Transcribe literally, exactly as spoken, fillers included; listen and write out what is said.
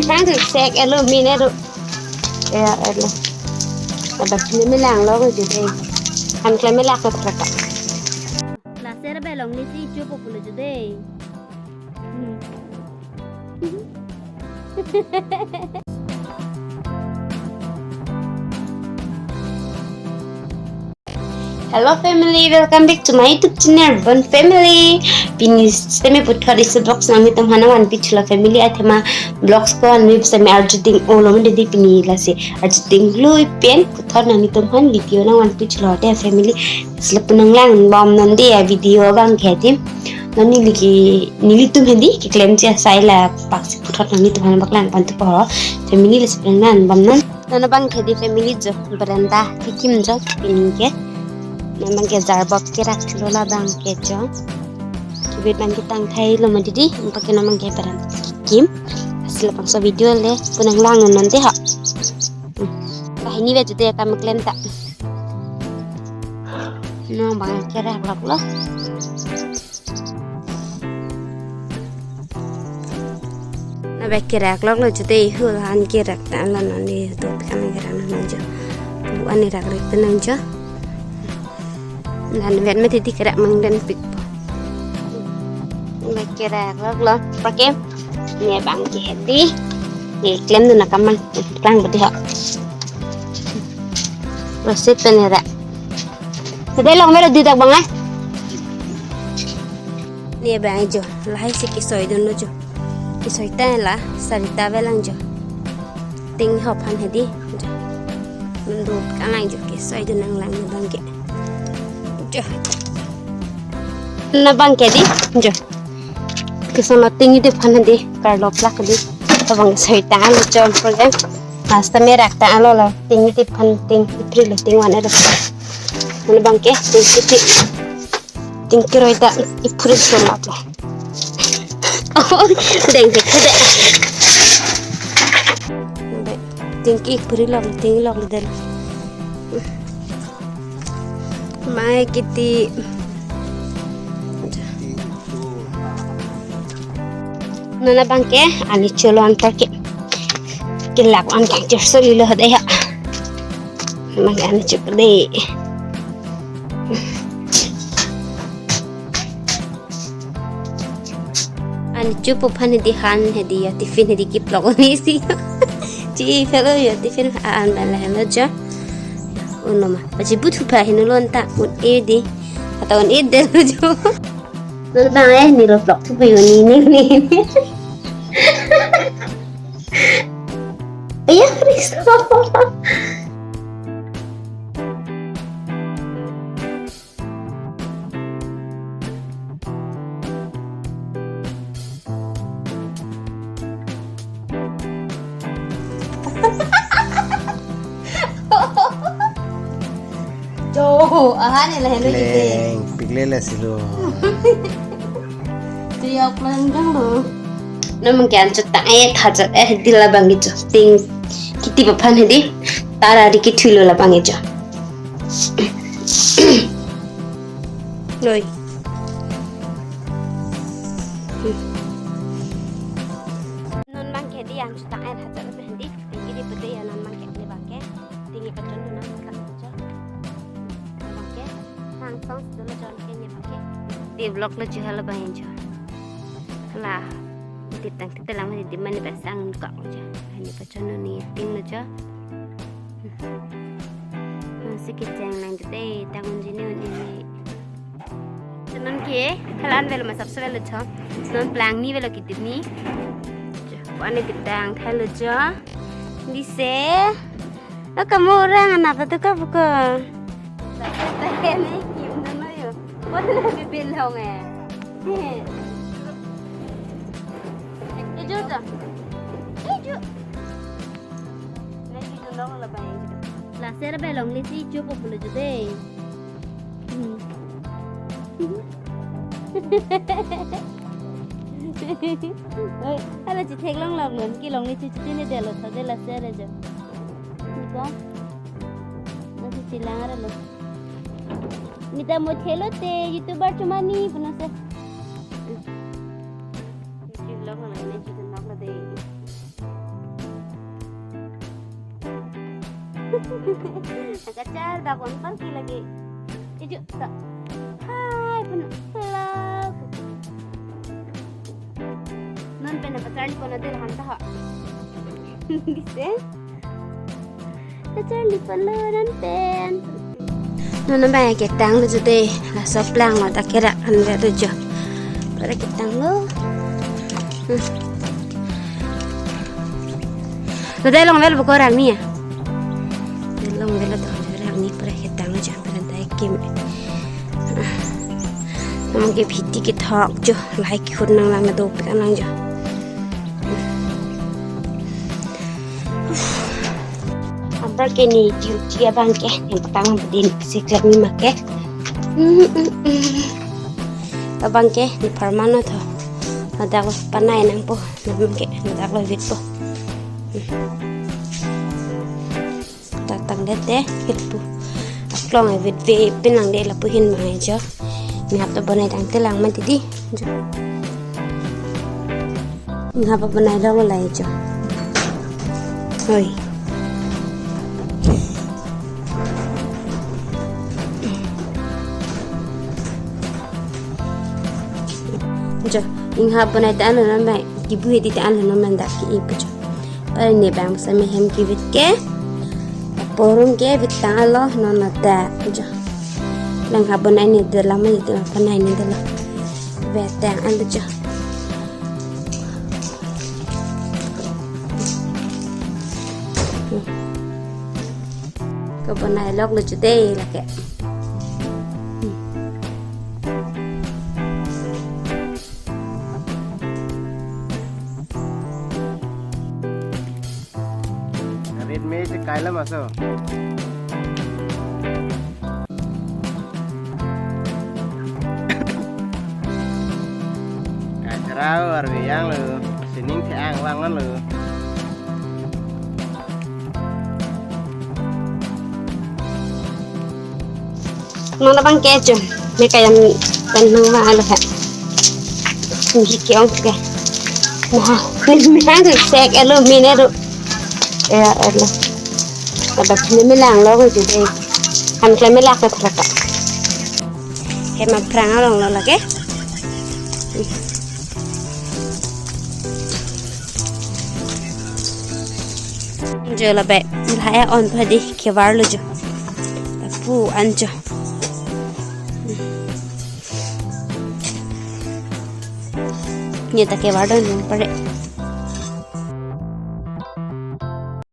Tang tu sek elo mine ro. Ya elo. Ada pini melang lo ko jadi. Han klem melak lo terka. Laser be longle si chupo pulo jadi. Hmm. Hello family, welcome back to my YouTube channel, Bon Family. Pini seme puthot isi vlogs nanglitum aphan nangvanpi thulo family, athema vlogs ko anmi seme arju ding olo mende di pini lasi arju ding lui pen puthot nanglitum aphan video nangvanpi thulo de family. Selapu nanglang bom non de ya video abang ke di. Non neli ke nelitum hedi keklem che sai lapusi puthot nanglitum aphan bak lang pan thupo family, lasi nanglang bom non. Non abang ke di family jo, berenda kekim jo pini ke. Non abang ke jarbot kerak thulo la abang ke jo. Kibit abang ke tangthai lo ma didi, ampa ke non abang ke berenda kekim. Lasi labangso video le pu nanglang non de ha. Hmm. Banghini ve jute kam klem ta. Non abang kerak lok lo. Nave kerak lok lo jute, hul han kerak ta lo non di tu kan kerak non jo. Bu ani rak rik tenang jo. Nan vet mati di kerak mangden pik po. Nave kerak lok lo. Pakai. Ni abang ke di. Ni klem dun akam mang. Klang bodi ho. Roset pen era. Tadi long mera di dak bang eh. Ni abang jo, lahai si kesoi dun lo jo. Kesoi ta la, sarita velang jo. Ting hop han hedi. Mendup kan lang jo, kesoi dun nanglang ni abang ke. Jo. Non abang ke di, jo. Keson lo ting di aphan hedi, karlo plak di. Abang soi ta lo jo program. Hasta merak ta lo lo, ting di aphan ting, ipri lo ting wan ada. Non abang ke, ting di. Ting keroi ta ipri so lap lo. Oh, deng dek dek. Ting ke ipri lok, ting lok den. Mai kiti. Non abang ke, ani cholon ta ke. Kelak an kang cherso lilo hade ha. Abang ke ani chup de. Ani chupo aphan hedi han hedi ya tiffin hedi keplok ni si. Chi phelo ya tiffin an bala helo jo. Uno ma. Pachi buthu pha hinu lon ta un e di. Ata un e de lo jo. Lo bang eh ni lo plok thu pe ni ni ni. Iya, Kristo. Jo, aha ni lah ni. Kleng, piklele silo. Tuyok lang dong lo. Non abang ke an chutang eh thajat eh di labang ke jo. Ting kiti aphan hedi. Tara di kithulo labang ke jo. Oi. Non abang ke di an chutang eh thajat eh di. Tinggi di pede ya non abang ke ni abang ke. Tinggi pachon non abang ke. Abang ke. Langsung dulu jon ke ni abang ke. Di vlog lo juhal abang jo. Lah. Di tang kita lang di mani pasang kok lo jo. Ni pachon non ni ting lo jo. Masih keceng lang jete tangun jini un ini. Tenon ke, kalan velo masap se velo cho. Non plang ni velo kidip ni. Cho, wane kitang thalo cho. Di se. Oh, kamu orang anak apa tuh, Kak, buka? Saya tanya nih, kim dulu yuk. Kau tuh lebih bilang eh. Hijau tuh. Hijau. Nah, hijau dong lebih hijau. Laser belong lisi chupo pulo jute. Hmm. Oi, hala chetheklong lok non, kelong ni chuchu ni delo, thade laser ajo. Niko? Nasi chelang arlo. Nita mo thelo te, YouTuber chomani, puno se. Chuchu lok na, chuchu lok na de. Kachar dak on parke lagi. Ijo ta. Hai pun vlog. Non pen apa charli pon adil han ta ha. Gise. Kacharli ponlo non pen. Non abang ketanglo jude. Laso plang lo ta kerak an le do jo. Pura ketanglo. Hmm. Lo dai longvel buko rang ni ya. Longvel do rang ni pura ketanglo jam pura dai kim. Nang ke phiti kethok jo, lahai kehut nanglang dopik nang jo. Anparke ne duty abang ke, nepatang abang din sik lak ni ma ke. Abang ke, ne pharman lo tho. Ladak lo panai nangpo, ne abang ke, ladak lo vit po. Tak tangdet te, hit pu. Aklong avit ve pin lang de lapu hin mang jo. Inghap ta bonai tangte lang ma didi. Jo. Inghap bonai lok lo lai jo. Oi. Jo, inghap bonai ta anu non mai. Kibu hedi ta anu non mai dak ke-i pu jo. Pari ne bang sa mehem kevit ke. Porum ke vit tanglo non ata jo. Lang ha bonai ne de la mai de la bonai ne de la. Vit tanglo jo. Kebonai lok lo jude lake. Rit me si kaila maso. Kasarau arve yang lo, sining the-ang lang lo. Non abang ke jo, me kayam pen nang ma alo ha. Ni ke ong ke. Nah, ni me hang sek alo mine ro. Ya alo. Ada ni me lang lo ko jude. Ham kle me lak lo traka. Hem aphrang along lo lake. Jo labe, lahai on pa di kevar lo jo. Lapu an jo. Ne ta kevar don pare.